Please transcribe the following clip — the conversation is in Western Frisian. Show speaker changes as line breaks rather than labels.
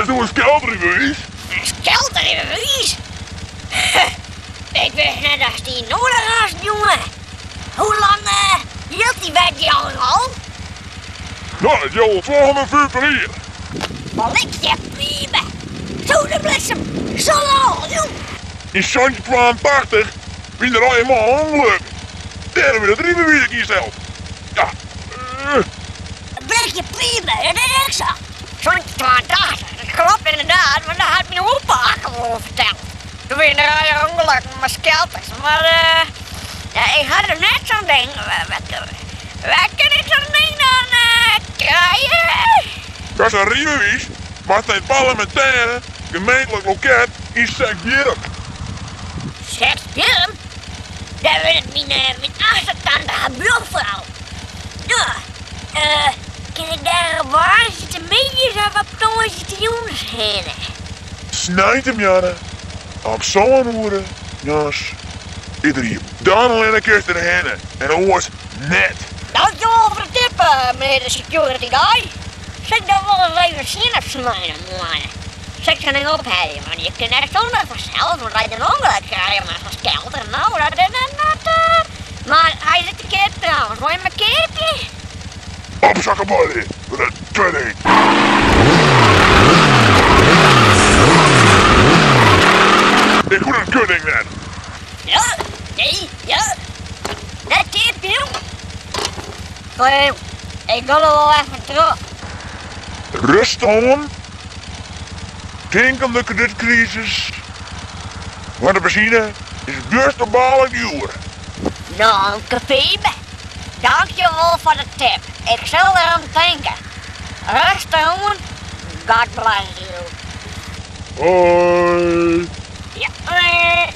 Hast do in skelterrydbewiis?
In skelterrydbewiis? Ik wist net datst dy noadich hast, jonge. Hoe lang jildt dy wet al?
No, it jildt al 250 jier.
Blikje pibe! Zo de bliksem! Zo lang al, jong!
Yn 1782 wie der al eenmaal in ûngelok. Dêrom wie dat rydbewiis ek ynsteld. Ja,
Blikje pibe, dat is ek sa. 1782, dat klopt inderdaad, want dat hat myn opa wol ferteld. Doe wie der allegear ûngelokken mei skelters, mar ja, ik ha der net sa'n ding. Wêr kin ik sa'n ding dan krije?
Dat is in rydbewiis, moatst nei it parlemintêre gemeentlik loket yn Sexbierrum.
Sexbierrum? Dêr wennet myn achtertante har buorfrou. Ja, kin ik dêr op woansdeitemiddeis of op tongersdeitejûns hinne?
Sneintemoarn om sân oere jûns is er iepen. Dan allinne kinst der hinne en oars net.
Dankjewol foar de tip, menear de security guy. Sil ik dan wol ris even sjen op sneintemoarn. Sil ik sa'n ding ophelje, want je kinne net sûnder fansels, want as je in ûngelok krije mei sa'n skelter, no, dat is net net. Mar hy is ek te keap trouwens, wol je him keapje?
Opsakkebolje foar de kutding. Ik koe dat kutding net.
Ja, nee, ja. Net keapje, jong. Kleau, ik doch der wol even troch.
Rêstich oan. Tink om de kredytkrisis. Want de benzine is bjusterbaarlik djoer.
Danke, Piebe. Dankjewol foar de tip. Ik sil derom tinke. Rêstich oan. God bless you.
Hoi.
Ja, hoi.